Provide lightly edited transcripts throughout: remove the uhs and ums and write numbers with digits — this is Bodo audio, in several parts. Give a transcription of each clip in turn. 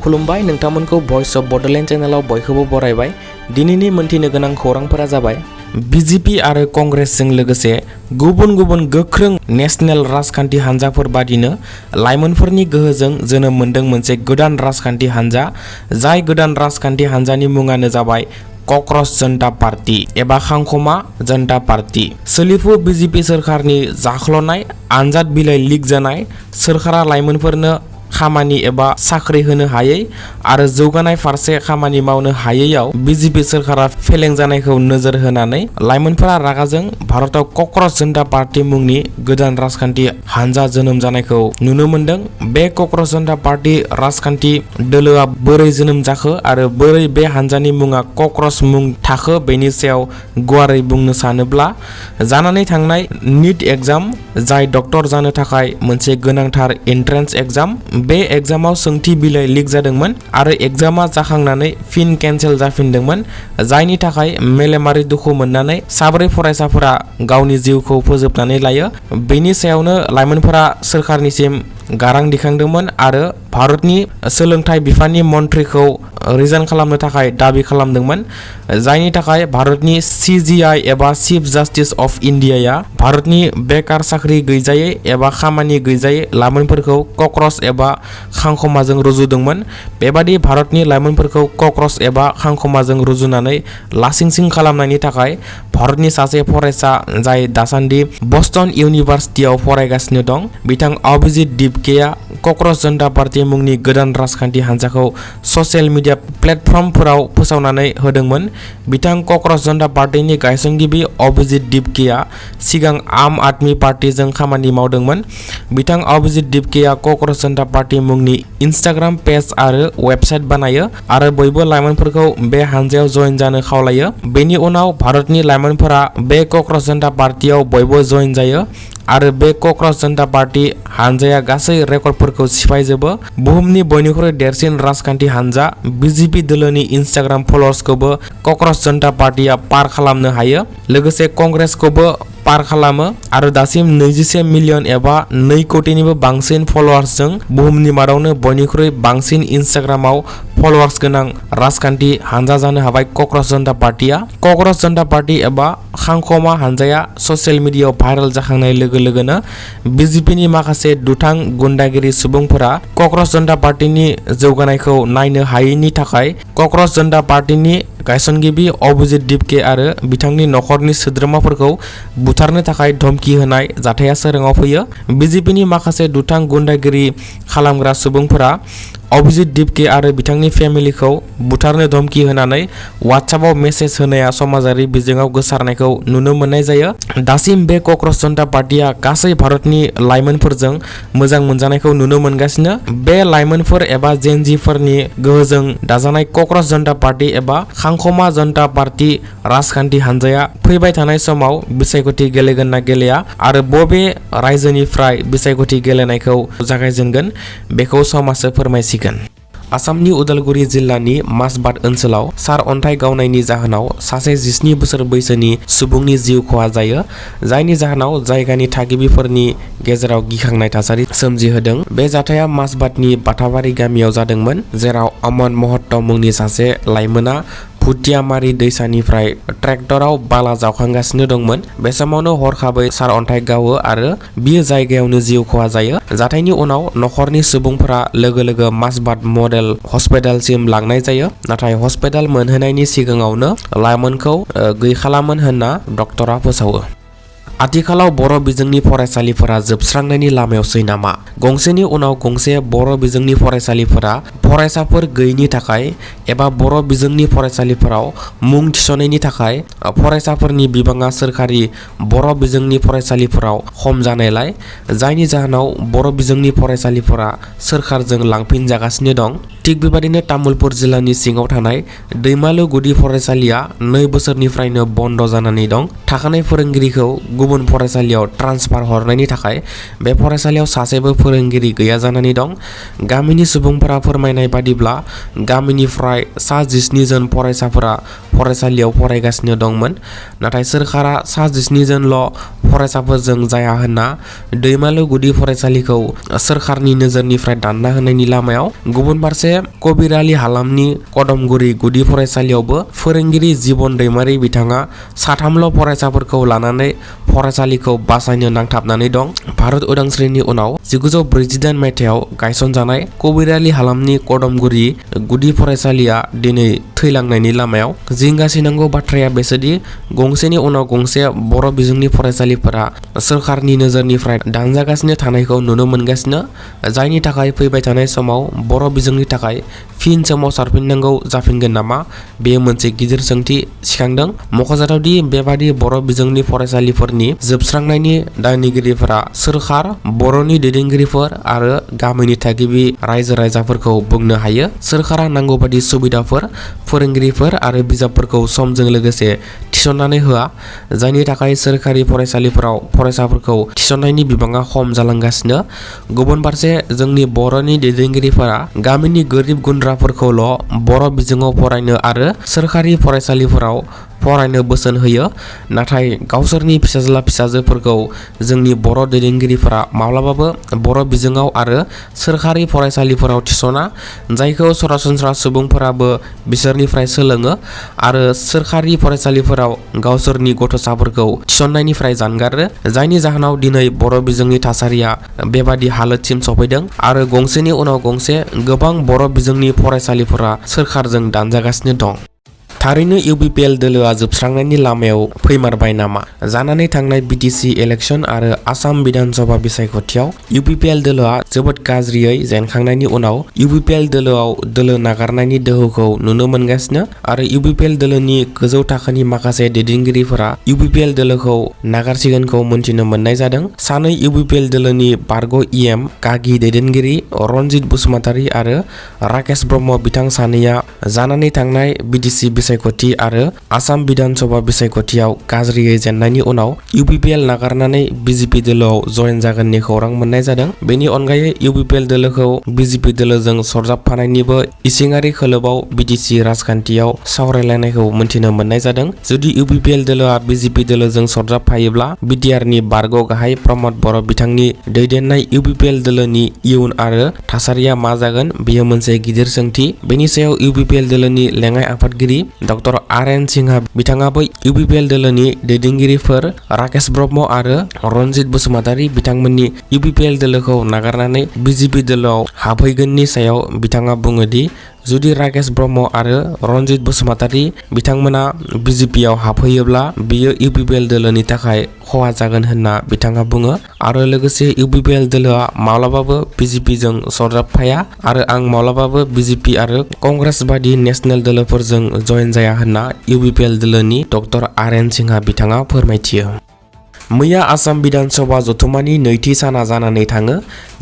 खुलुमबाय नोंथांमोनखौ भॉइस ऑफ बोडोलैंड चैनलाव बयखौबो बरायबाय। दिनैनि मोनथिनो गोनां खौरांफोरा जाबाय बीजेपी आरो कांग्रेसजों लोगोसे गुबुन गुबुन गोख्रों नेशनेल राजखान्थि हान्जाफोर बादिनो लाइमोनफोरनि गोहोजों जोनोम मोनदों मोनसे गोदान राजखान्थि हान्जा। जाय गोदान राजखान्थि हान्जानि मुङानो जाबाय क'क्राझ जनता पार्टी एबा खांखमा जनता पार्टी। सोलिफु बीजेपी सोरखारनि जाख्ल'नाय आनजाद बिलाइ लिक जानाय, सोरखारा लाइमोनफोरनो खामानि एबा साख्रि होनो हायै आरो जौगानाय फारसे खामानि मावनो हायैयाव बीजेपी सोरखारा फेलें जानायखौ नोजोर होनानै लाइमोनफोरा रागाजों भारताव क'क्राझ जनता पार्टी मुंनि गोदान राजखान्थि हान्जा जोनोम जानायखौ नुनो मोनदों। बे क'क्राझ जनता पार्टी राजखान्थि दोलोआ बोरै जोनोम जाखो आरो बोरै बे हान्जानि मुङा क'क्राझ मुं थाखो बेनि सायाव गुवारै बुंनो सानोब्ला जानानै थांनाय नीट एग्जाम, जाय डक्टर जानो थाखाय मोनसे गोनांथार एन्ट्रेन्स एग्जाम, बे एग्जामाव सोंथि बिलाइ लिक जादोंमोन आरो एग्जामा जाखांनानै फिन केन्सेल जाफिनदोंमोन, जायनि थाखाय मेलेमारि दुखु मोननानै साब्रै फरायसाफोरा गावनि जिउखौ फोजोबनानै लायो। बेनि सायावनो लाइमोनफोरा सोरखारनिसिम गारां दिखांदोंमोन आरो भारतनि सोलोंथाइ बिफाननि मन्थ्रिखौ रिजाइन खालामनो थाखाय दाबि खालामदोंमोन, जायनि थाखाय भारतनि CGI एबा चिफ जास्टिस अफ इन्डियाया भारतनि बेकार साख्रि गैजायै एबा खामानि गैजायै लाइमोनफोरखौ क'क्राझ एबा खांखमाजों रुजुदोंमोन। बेबादि भारतनि लाइमोनफोरखौ क'क्राझ एबा खांखमाजों रुजुनानै लासिंसिं खालामनायनि थाखाय भारतनि सासे फरायसा जाय दासान्दि बस्टन इउनिभार्सिटियाव फरायगासिनो दं, बिथां अभिजित दिपकेया क'क्राझ जनता पार्टी मुंनि गोदान राजखान्थि हान्जाखौ ससियेल मिडिया प्लेटफर्मफोराव फोसावनानै होदोंमोन। बिथां क'क्राझ जनता पार्टीनि गायसनगिरि अभिजित दिपकेया सिगां आम आदमी पार्टीजों खामानि मावदोंमोन। बिथां अभिजित दिपकेया क'क्राझ जनता पार्टी मुंनि इन्स्टाग्राम पेज आरो वेबसाइट बानायो आरो बयबो लाइमोनफोरखौ बे हान्जायाव जइन जानो खावलायो। बेनि उनाव भारतनि लाइमोनफोरा बे क'क्राझ जनता पार्टीयाव बयबो जइन जायो आरो बे क'क्राझ जनता पार्टी हान्जाया गासै रेकर्डफोरखौ सिफायजोबो। बुहुमनि बयनिख्रुइ देरसिन राजखान्थि हान्जा बीजेपी दोलोनि इन्स्टाग्राम फलोअर्सखौबो क'क्राझ जनता पार्टीया पार खालामनो हायो, लोगोसे कंग्रेसखौबो पार खालामो आरो दासिम 21 मिलियन एबा 2 कोटिनिबो बांसिन फलोअर्सजों बुहुमनि मादावनो बयनिख्रुइ बांसिन इन्स्टाग्रामाव फलोअर्स गोनां राजखान्थि हान्जा जानो हाबाय क'क्राझ जनता पार्टीया। क'क्राझ जनता पार्टी एबा खांखमा हान्जाया ससियेल मिडियायाव भाइरेल जाखांनाय लोगो लोगोनो बीजेपीनि माखासे दुथां गुन्दागिरि सुबुंफोरा क'क्राझ जनता पार्टीनि जौगानायखौ नायनो हायैनि थाखाय क'क्राझ जनता पार्टीनि गायसनगिरि अभिजित दिपके आरो बिथांनि नखरनि सोद्रोमाफोरखौ बुथारनो थाखाय धमकी होनाय जाथाया सोराङाव फैयो। बीजेपीनि माखासे दुथां गुन्दागिरि खालामग्रा सुबुंफोरा अभिजित दिपके आरो बिथांनि फेमिलिखौ बुथारनो धमकी होनानै वाट्सएपआव मेसेज होनाया समाजारि बिजोङाव गोसारनायखौ नुनो मोननाय जायो। दासिम बे क'क्राझ जनता पार्टीया गासै भारतनि लाइमोनफोरजों मोजां मोनजानायखौ नुनो मोनगासिनो। बे लाइमोनफोर एबा जेनजिफोरनि गोहोजों दाजानाय क'क्राझ जनता पार्टी एबा खांखमा जनता पार्टी राजखान्थि हान्जाया फैबाय थानाय समाव बिसायख'थि गेलेगोन ना गेलेया आरो बबे रायजोनिफ्राय बिसायख'थि गेलेनायखौ जागायजेनगोन बेखौ समाजो फोरमायसिगोन। आसामनि उदालगुरि जिल्लानि माजबाद ओनसोलाव सारअन्थाइ गावनायनि जाहोनाव सासे 17 बोसोर बैसोनि सुबुंनि जिउ खहा जायो, जायनि जाहोनाव जायगानि थागिबिफोरनि गेजेराव गिखांनाय थासारि सोमजिहोदों। बे जाथाया माजबादनि बाथाबारि गामियाव जादोंमोन, जेराव अमन महत्त मुंनि सासे लाइमोना भुटियामारि दैसानिफ्राय ट्रेक्टराव बाला जावखांगासिनो दंमोन। बे समावनो हरखाबै सारअन्थाइ गावो आरो बियो जायगायावनो जिउ खहा जायो। जाथायनि उनाव नखरनि सुबुंफोरा लोगो लोगो माजबाद मडेल हस्पिटालसिम लांनाय जायो, नाथाय हस्पिटाल मोनहैनायनि सिगाङावनो लाइमोनखौ गैखालामोन होनना डक्टरा फोसावो। आथिखालाव बर' बिजोंनि फरायसालिफोरा जोबस्रांनायनि लामायावसै नामा? गंसेनि उनाव गंसे बर' बिजोंनि फरायसालिफोरा फरायसाफोर गैयैनि थाखाय एबा बर' बिजोंनि फरायसालिफोराव मुं थिसननायनि थाखाय फरायसाफोरनि बिबाङा सोरखारि बर' बिजोंनि फरायसालिफोराव खम जानायलाय, जायनि जाहोनाव बर' बिजोंनि फरायसालिफोरा सोरखारजों लांफिनजागासिनो दं। थिग बेबादिनो तामुलपुर जिल्लानि सिङाव थानाय दैमालु गुदि फरायसालिया 2 बोसोरनिफ्रायनो बन्द जानानै दं। थाखानाय फोरोंगिरिखौ गुबुन फरायसालियाव ट्रान्सफार हरनायनि थाखाय बे फरायसालियाव सासेबो फोरोंगिरि गैया जानानै दं। गामिनि सुबुंफोरा फोरमायनाय फोरमायनाय बादिब्ला गामिनिफ्राय सा 17 जन फरायसाफोरा फरायसालियाव फरायगासिनो दंमोन, नाथाय सोरखारा सा 17 जनल' फरायसाफोरजों जाया होनना दैमालु गुदि फरायसालिखौ सोरखारनि नोजोरनिफ्राय दानना होनायनि लामायाव गुबुन फारसे कबिरालि हालामनि कदमगुरि गुदि फरायसालियावबो फोरोंगिरि जिबन दैमारि बिथाङा साथामल' फरायसाफोरखौ लानानै फरायसालिखौ बासायनो नांथाबनानै दं। भारत उदांस्रिनि उनाव 1948 मायथाइयाव गायसनजानाय कबिरालि हालामनि कदमगुरि गुदि फरायसालिया दिनै थैलांनायनि लामायाव। जिंगासिनांगौ बाथ्राया बेसोदि गंसेनि उनाव गंसे बर' बिजोंनि फरायसालिफोरा सोरखारनि नोजोरनिफ्राय दानजागासिनो थानायखौ नुनो मोनगासिनो, जायनि थाखाय फैबाय थानाय समाव बर' बिजोंनि थाखाय फिन सोमावसारफिननांगौ जाफिनगोन नामा, बेयो मोनसे गिदिर सोंथि सिखांदों। मख'जाथावदि बेबादि बर' बिजोंनि फरायसालिफोरनि जोबस्रांनायनि दायनिगिरिफोरा सोरखार, बर'नि दैदेनगिरिफोर आरो गामिनि थागिबि रायजो राजाफोरखौ बुंनो हायो। सोरखारा नांगौ बादि सुबिदाफोर, फोरोंगिरिफोर आरो बिजाबफोरखौ समजों लोगोसे थिसननानै होआ, जायनि थाखाय सोरखारि फरायसालिफोराव फरायसाफोरखौ थिसननायनि बिबाङा खम जालांगासिनो। गुबुन फारसे जोंनि बर'नि दैदेनगिरिफोरा गामिनि गोरिब गुन्द्राफोरखौल' बर' बिजोङाव फरायनो आरो सोरखारि फरायसालिफोराव फरायनो बोसोन होयो, नाथाय गावसोरनि फिसाज्ला फिसाजोफोरखौ जोंनि बर' दैदेनगिरिफोरा माब्लाबाबो बर' बिजोङाव आरो सोरखारि फरायसालिफोराव थिसना, जायखौ सरासनस्रा सुबुंफोराबो बिसोरनिफ्राय सोलोङो आरो सोरखारि फरायसालिफोराव गावसोरनि गथ'साफोरखौ थिसननायनिफ्राय जानगारो, जायनि जाहोनाव दिनै बर' बिजोंनि थासारिया बेबादि हालोदसिम सफैदों आरो गंसेनि उनाव गंसे गोबां बर' बिजोंनि फरायसालिफोरा सोरखारजों दानजागासिनो दं। थारैनो UPPL दोलोआ जोबस्रांनायनि लामायाव फैमारबाय नामा? जानानै थांनाय BTC इलेक्शन आरो आसाम बिधान सभा बिसायख'थियाव UPPL दोलोआ जोबोद गाज्रियै जेनखांनायनि उनाव UPPL दोलोआव दोलो नागारनायनि दोहौखौ नुनो मोनगासिनो आरो UPPL दोलोनि गोजौ थाखोनि माखासे दैदेनगिरिफोरा UPPL दोलोखौ नागारसिगोनखौ मोनथिनो मोननाय जादों। सानै UPPL दोलोनि बारग' EM गागि दैदेनगिरि रनजित बसुमतारी आरो राकेश ब्रह्म बिथां सानैया जानानै थांनाय BTC बिसायख'थि आरो आसाम बिधान सभा बिसायख'थियाव गाज्रियै जेननायनि उनाव UPPL नागारनानै BJP दोलोआव जयेन जागोननि खौरां मोननाय जादों। बेनि अनगायै UPPL दोलोखौ BJP दोलोजों सरजाबफानायनिबो इसिङारि खोलोबाव BTC राजखान्थियाव सावरायलायनायखौ मोनथिनो मोननाय जादों। जुदि UPPL दोलोआ BJP दोलोजों सरजाबफायोब्ला BTRनि बारग' गाहाय प्रमद बर' बिथांनि दैदेननाय UPPL दोलोनि इयुन आरो थासारिया मा जागोन, बेयो मोनसे गिदिर सोंथि। बेनि सायाव UPPL दोलोनि लेङाइ आफादगिरि डक्टर RN सिंहा बिथाङाबो UPPL दोलोनि दैदेनगिरिफोर राकेश ब्रह्म आरो रनजित बसुमतारी बिथांमोननि UPPL दोलोखौ नागारनानै BJP दोलोआव हाबहैगोननि सायाव बिथाङा बुङो दि जुदि राकेश ब्रह्म आरो रनजित बसुमतारी बिथांमोना BJPआव हाबहैयोब्ला बियो UPPL दोलोनि थाखाय खहा जागोन होनना बिथाङा बुङो आरो लोगोसे UPPL दोलोआ माब्लाबाबो BJPजों सरजाबफाया आरो आं माब्लाबाबो BJP आरो कंग्रेस बादि नेशनेल दोलोफोरजों जयेन जाया होनना UPPL दोलोनि डक्टर RN सिंहा बिथाङा फोरमायथियो। मैया आसाम बिधान सभा जथुमानि नैथि साना जानानै थाङो,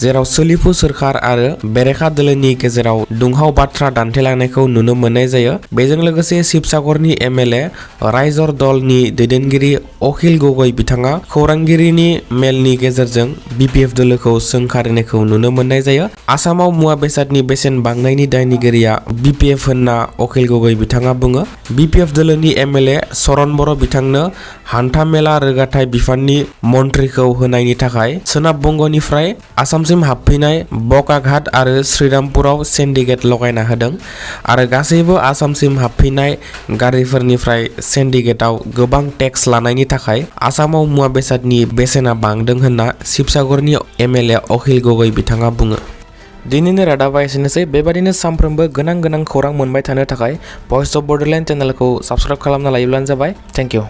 जेराव सोलिफु सोरखार आरो बेरेखा दोलोनि गेजेराव दुंहाव बाथ्रा दान्थेलायनायखौ नुनो मोननाय जायो। बेजों लोगोसे शिबसागरनि MLA रायजर दलनि दैदेनगिरि अखिल गगৈ बिथाङा खौरांगिरिनि मेलनि गेजेरजों BPF दोलोखौ सोंखारिनायखौ नुनो मोननाय जायो। आसामाव मुवा बेसादनि बेसेन बांनायनि दायनिगिरिया BPF होनना अखिल गगৈ बिथाङा बुङो। BPF दोलोनि MLA सरन बर' बिथांनो हान्था मेला रोगाथाइ बिफाननि मन्थ्रिखौ होनायनि थाखाय सोनाब बंगनिफ्राय आसामसिम हाबफैनाय बकाघाट आरो श्रीरामपुराव सिन्डिकेट लगायना होदों आरो गासैबो आसामसिम हाबफैनाय गारिफोरनिफ्राय सिन्डिकेटआव गोबां टेक्स लानायनि थाखाय आसामाव मुवा बेसादनि बेसेना बांदों होनना शिबसागरनि MLA अखिल गगৈ बिथाङा बुङो। दिनैनि रादाबा एसेनोसै। बेबादिनो सानफ्रोमबो गोनां खौरां मोनबाय थानो थाखाय भइस अफ बड'लेण्ड चेनेलखौ साबस्क्राइब खालामना लायोब्लानो जाबाय। Thank you.